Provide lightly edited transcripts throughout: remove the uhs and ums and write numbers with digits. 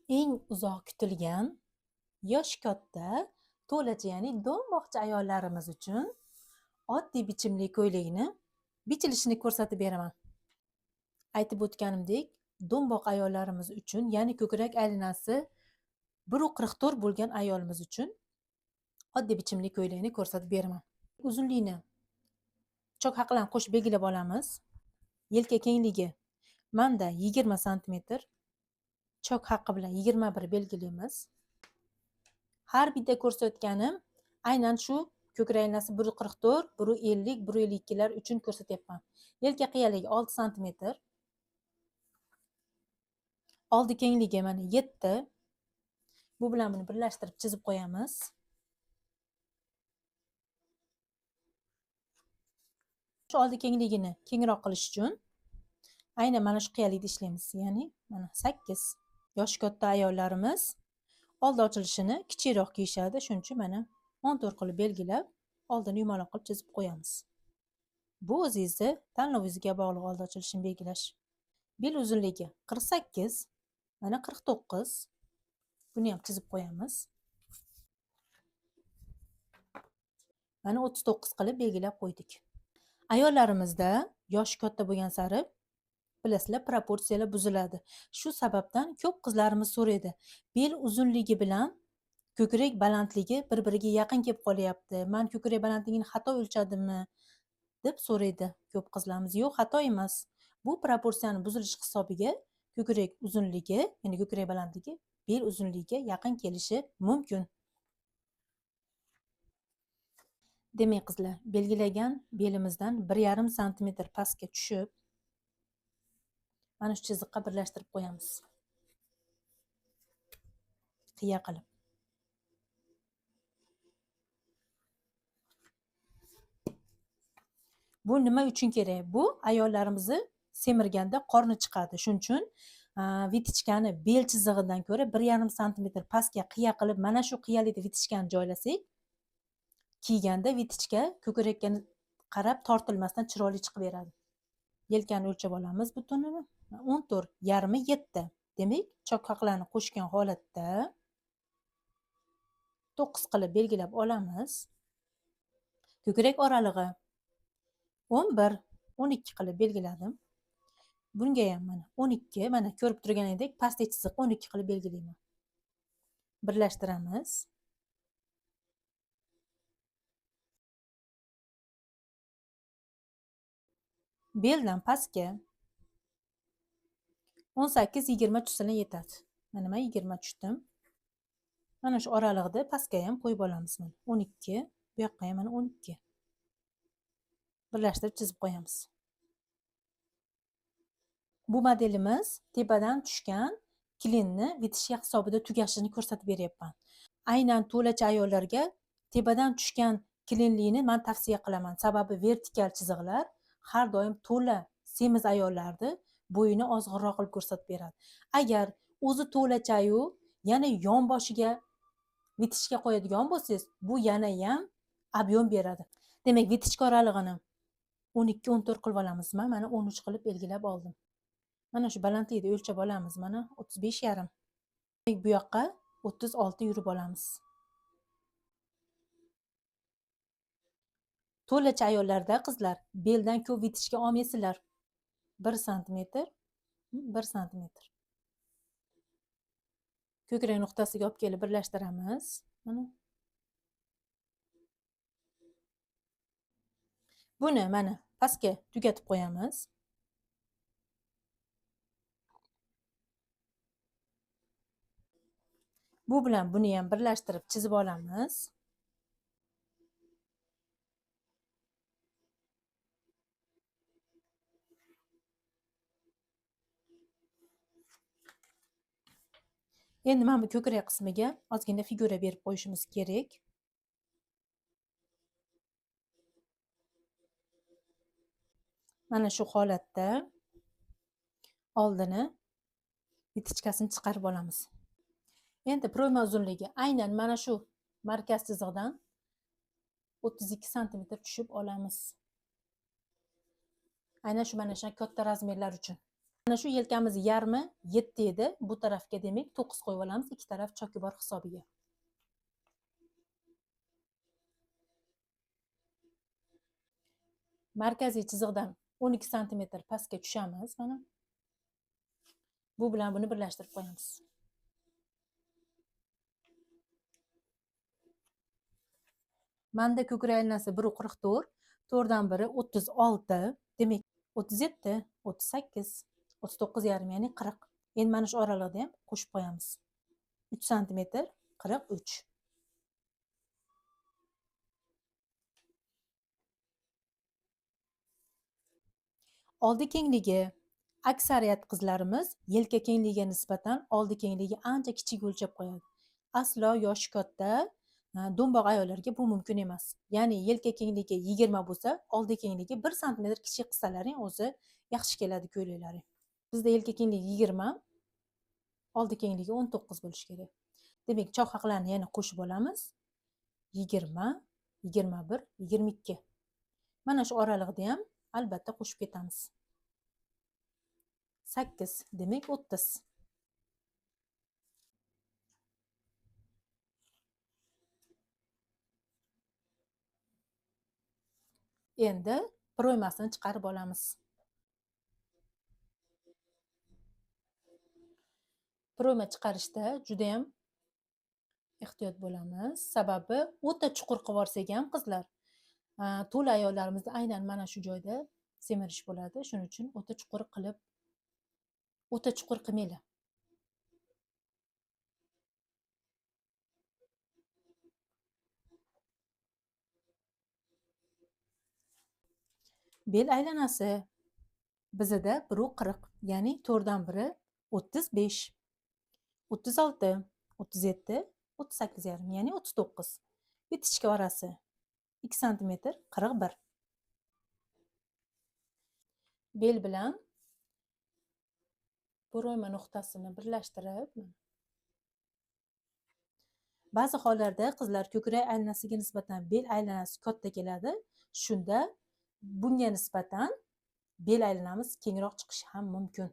Eng uzoq kutilgan, yoshi katta, to'lacha, ya'ni do'mboqchi ayollarimiz uchun oddiy bichimli ko'ylakni bichilishini ko'rsatib beraman. Aytib o'tganimdek, do'mboq ayollarimiz uchun, ya'ni ko'krak aylanasi 1,44 bo'lgan ayolimiz uchun oddiy bichimli ko'ylakni ko'rsatib beraman. Uzunligini chok haqlan qo'shib belgilab olamiz. Yelka kengligi menda 20 santimetr, chok haqqi bilan 21 belgilaymiz. Har bitta ko'rsatganim aynan shu ko'krak aylanasi 1,44, 1,50, 1,52lar uchun ko'rsatyapman. Yelka qiyaligi 6 santimetr. Oldi kengligi mana 7. Bu bilan buni birlashtirib chizib qo'yamiz. Shu oldi kengligini kengroq qilish uchun aynan mana shu qiyalikda ishlaymiz. Ya'ni mana 8. Yoshi katta ayollarimiz oldi ochilishini kichikroq kiyishadi. Shuning uchun mana 14 qilib belgilab, oldini yumaloq qilib chizib qo'yamiz. Bu o'zingizni tanlovingizga bog'liq oldi ochilishini belgilash. Bel uzunligi 48, mana 49. Buni ham chizib qo'yamiz. Mana 39 qilib belgilab qo'ydik. Ayollarimizda yoshi katta bo'lgan sari bilasizlar, proporsiyalar buziladi. Shu sababdan ko'p qizlarimiz so'raydi. Bel uzunligi bilan ko'krak balandligi bir-biriga yaqin kelib qolyapti. Men ko'krak balandligini xato o'lchadimmi deb so'raydi ko'p qizlarimiz. Yo'q, xato emas. Bu proporsiyani buzilish hisobiga ko'krak uzunligi, ya'ni ko'krak balandligi bel uzunligiga yaqin kelishi mumkin. Demak qizlar, belgilagan belimizdan 1,5 santimetr pastga tushib, mana shu chiziqqa birlashtirib qo'yamiz. Qiya qilib. Bu nima uchun kerak? Bu ayollarimizni semirganda qorni chiqadi. Shuning uchun vitichkani bel chizig'idan ko'ra 1,5 santimetr pastga qiya qilib, mana shu qiyalikda vitichkani joylasak, kiyganda vitichka ko'krakka qarab tortilmasdan chiroyli chiqib beradi. Yelkani o'lchab olamiz butunini. 14, yarmi 7. Demak, chok haqlarni qo'shgan holatda 9 qilib belgilab olamiz. Ko'krak oralig'i 11, 12 qilib belgiladim. Bunga ham mana 12, mana ko'rib turganingizdek pastki chiziq 12 qilib belgilayman. Birlashtiramiz. Beldan pastga 18, 20 tushsa yetadi. Mana men 20 tushdim. Mana shu oralig'ida pastga ham qo'yib olamiz mana 12, bu yoqqa ham mana 12. Birlashtirib chizib qo'yamiz. Bu modelimiz tepadan tushgan klinni vitishka hisobida tugashini ko'rsatib beryapman. Aynan to'lacha ayollarga tepadan tushgan klinlikni men tavsiya qilaman. Sababi vertikal chiziqlar har doim to'la semiz ayollarni bo'yini ozg'inroq qilib ko'rsatib beradi. Agar o'zi to'lachayu yana yon boshiga vitishka qo'yadigan bo'lsangiz, bu yana ham ob'yom beradi. Demak, vitishka oralig'ini 12, 14 qilib olamiz. Men mana 13 qilib belgilab oldim. Mana shu balandlikni o'lchab olamiz. Mana 35,5. Demak, bu yoqqa 36 yurib olamiz. To'lacha ayollarda qizlar beldan ko'p vitishka olmaysizlar. 1 santimetr, 1 santimetr. Ko'krak nuqtasiga olib kelib birlashtiramiz. Mana. Buni mana pastga tugatib qo'yamiz. Bu bilan buni ham birlashtirib chizib olamiz. Endi mana bu ko'krak qismiga ozgina figura berib qo'yishimiz kerak. Mana shu holatda oldini vitichkasini chiqarib olamiz. Endi proyma uzunligi aynan mana shu markaz chizig'idan 32 santimetr tushib olamiz. Aynan shu mana shu katta razmerlar uchun. Mana shu yelkamiz yarmi 7 edi. Bu tarafga demak 9 qo'yib olamiz, ikki taraf choki bor hisobiga. Markaziy chiziqdan 12 santimetr pastga tushamiz mana. Bu bilan buni birlashtirib qo'yamiz. Menda ko'krak aylanasi 1.44, to'rtdan biri 36, demak 37, 38, 39,5, ya'ni 40. Endi mana shu oraliqda ham qo'shib qo'yamiz. 3 santimetr 43. Oldi kengligi. Aksariyat qizlarimiz yelka kengligiga nisbatan oldi kengligi ancha kichik o'lchab qo'yadi. Aslo yoshi katta do'mboq ayollarga bu mumkin emas. Ya'ni yelka kengligi 20 bo'lsa, oldi kengligi 1 santimetr kichik qilsalaring o'zi yaxshi keladi ko'ylaklaring. Bizda yelka kengligi 20, oldi kengligi 19 bo'lishi kerak. Demak, choq haqlarni yana qo'shib olamiz. 20, 21, 22. Mana shu oraliqda ham albatta qo'shib ketamiz. 8, demak 30. Endi proymasini chiqarib olamiz. Proyma chiqarishda juda ham ehtiyot bo'lamiz. Sababi o'ta chuqur qilib yuborsak ham qizlar, to'la ayollarimizda aynan mana shu joyda semirish bo'ladi. Shuning uchun o'ta chuqur qilmanglar. Bel aylanasi bizada 1.40, ya'ni to'rtdan biri 35, 36, 37, 38,5, ya'ni 39. Bitichka orasi 2 santimetr 41. Bel bilan proyma nuqtasini birlashtirib, ba'zi hollarda qizlar ko'krak aylanasiga nisbatan bel aylanasi katta keladi. Shunda bunga nisbatan bel aylanamiz kengroq chiqishi ham mumkin.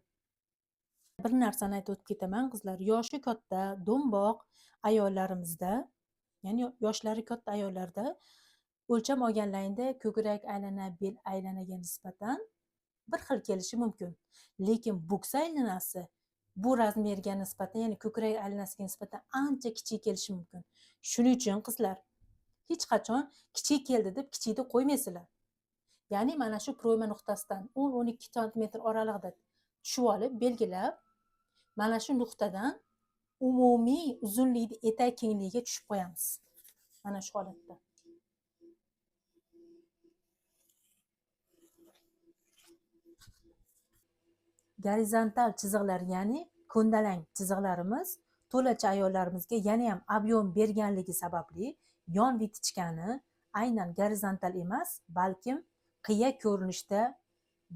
Bir narsani aytib o'tib ketaman qizlar, yoshi katta do'mboq ayollarimizda, ya'ni yoshlari katta ayollarda o'lcham olganlarida ko'krak aylana bel aylanaga nisbatan bir xil kelishi mumkin. Lekin bo'ksa aylanasi bu razmerga nisbatan, ya'ni ko'krak aylanasiga nisbatan ancha kichik kelishi mumkin. Shuning uchun qizlar hech qachon kichik keldi deb kichikni qo'ymaysizlar. Ya'ni mana shu proyma nuqtasidan 10-12 santimetr oralig'ida tushib olib belgilab, mana shu nuqtadan umumiy uzunlikni etak kengligiga tushib qo'yamiz. Mana shu holatda. Gorizontal chiziqlar, ya'ni ko'ndalang chiziqlarimiz to'lacha ayollarimizga yana ham ob'yom berganligi sababli yon vitichkani aynan gorizontal emas, balkim qiya ko'rinishda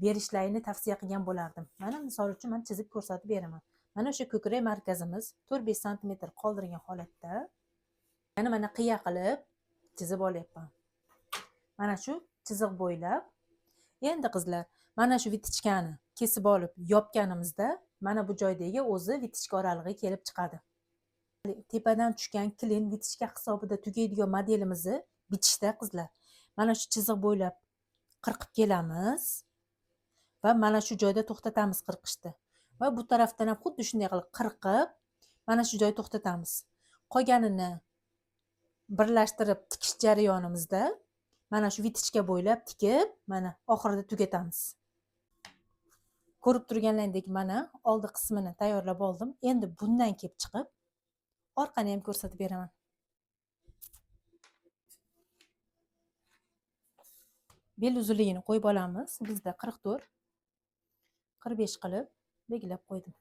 berishlarini tavsiya qilgan bo'lardim. Mana misol uchun men chizib ko'rsatib beraman. Mana o'sha ko'krak markazimiz 4-5 santimetr qoldirgan holatda yana mana qiya qilib chizib olyapman. Mana shu chiziq bo'ylab endi qizlar mana shu vitichkani kesib olib yopganimizda mana bu joydagi o'zi vitichka oralig'i kelib chiqadi. Tepadan tushgan klin vitichka hisobida tugaydigan modelimizni bichishda qizlar mana shu chiziq bo'ylab qirqib kelamiz va mana shu joyda to'xtatamiz qirqishni. Va bu tarafdan ham xuddi shunday qilib qirqib mana shu joyda to'xtatamiz. Qolganini birlashtirib tikish jarayonimizda mana shu vitichka bo'ylab tikib mana oxirida tugatamiz. Ko'rib turganlaringdek mana oldi qismini tayyorlab oldim. Endi bundan kelib chiqib orqani ham ko'rsatib beraman. Bel uzunligini qo'yib olamiz. Bizda 44, 45 qilib belgilab qo'ydim.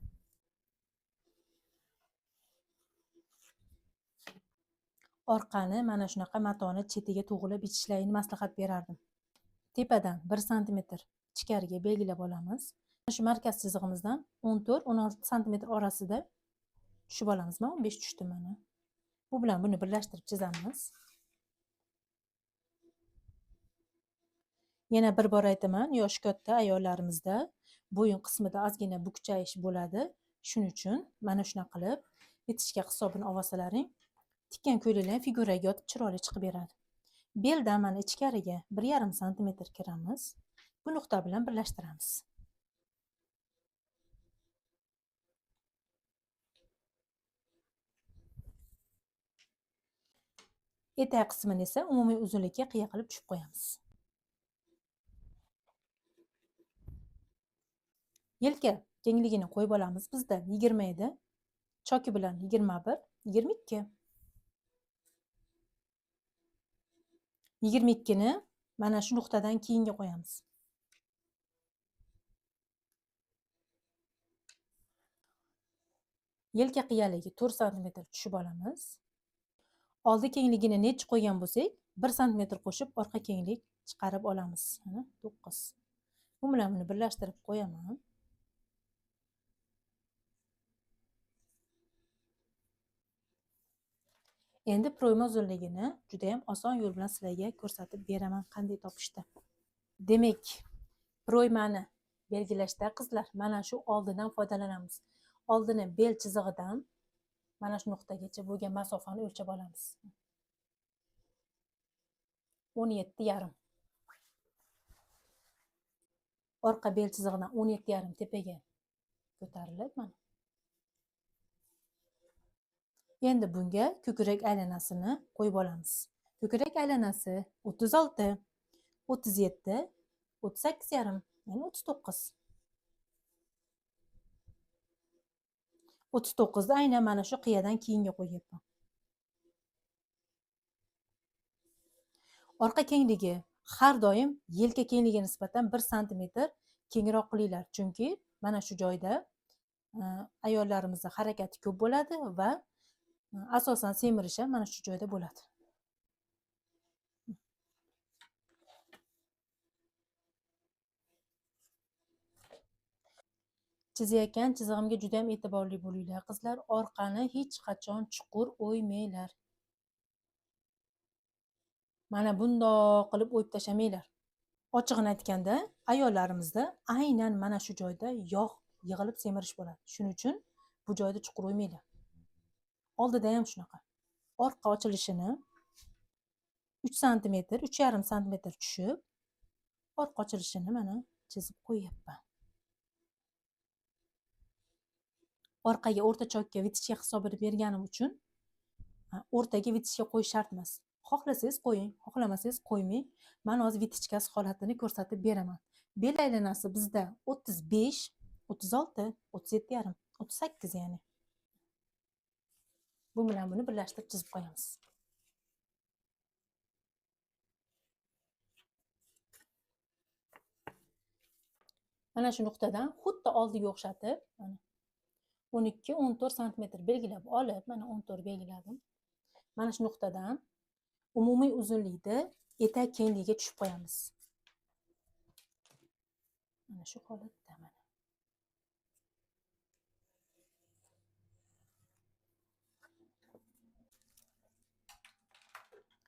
Orqani mana shunaqa matoni chetiga to'g'rilab bichishlarini maslahat berardim. Tepadan 1 santimetr ichkariga belgilab olamiz. Mana shu markaz chizig'imizdan 14-16 santimetr orasida tushib olamiz. Mana 15 tushdi mana. Bu bilan buni birlashtirib chizamiz. Yana bir bor aytaman, yoshi katta ayollarimizda Bo'yin qismida ozgina bukchayish bo'ladi. Shuning uchun mana shunaqa qilib vitochka hisobini olsalaring, tikkan ko'ylaklar figuraga yotib chiroyli chiqib beradi. Beldan mana ichkariga 1,5 santimetr kiramiz. Bu nuqta bilan birlashtiramiz. Etak qismini esa umumiy uzunlikka qiya qilib tushib qo'yamiz. Yelka kengligini qo'yib olamiz. Bizda 20 edi. Choki bilan 21, 22. 22 ni mana shu nuqtadan keyinga qo'yamiz. Yelka qiyaligi 4 santimetr tushib olamiz. Oldi kengligini necha qo'ygan bo'lsak, 1 santimetr qo'shib orqa kenglik chiqarib olamiz. Mana 9. Bu bilan buni birlashtirib qo'yaman. Endi proyma uzunligini juda ham oson yo'l bilan sizlarga ko'rsatib beraman qanday topishda. Demak, proymani belgilashda qizlar mana shu oldidan foydalanamiz. Oldini bel chizig'idan mana shu nuqtagacha bo'lgan masofani o'lchab olamiz. 17,5. Orqa bel chizig'idan 17,5 tepaga ko'tarilib mana. Endi bunga ko'krak aylanasini qo'yib olamiz. Ko'krak aylanasi 36, 37, 38,5, ya'ni 39. 39 ni aynan mana shu qiyadan keyinga qo'yyapman. Orqa kengligi har doim yelka kengligiga nisbatan 1 santimetr kengroq qilinglar, chunki mana shu joyda ayollarimizda harakati ko'p bo'ladi va asosan semirish ham mana shu joyda bo'ladi. Chizayotgan chizig'imga juda ham e'tiborli bo'linglar qizlar. Orqani hech qachon chuqur o'ymanglar. Mana bundoq qilib o'yib tashlamanglar. Ochig'ini aytganda, ayollarimizda aynan mana shu joyda yog' yig'ilib semirish bo'ladi. Shuning uchun bu joyda chuqur o'ymanglar. Oldida ham shunaqa. Orqa ochilishini 3 santimetr, 3,5 santimetr tushib, orqa ochilishini mana chizib qo'yyapman. Orqaga o'rta chokka vitochka hisobini berganim uchun o'rtaga vitochka qo'yish shart emas. Xohlasangiz qo'ying, xohlamasangiz qo'ymang. Men hozir vitochkasi holatini ko'rsatib beraman. Bel aylanasi bizda 35, 36, 37,5, 38 ya'ni. Bu bilan buni birlashtirib chizib qo'yamiz. Mana shu nuqtadan xuddi oldiga o'xshatib, mana 12-14 santimetr belgilab olib, mana 14 belgiladim. Mana shu nuqtadan umumiy uzunlikni etak kengligiga tushib qo'yamiz. Mana shu holatda mana.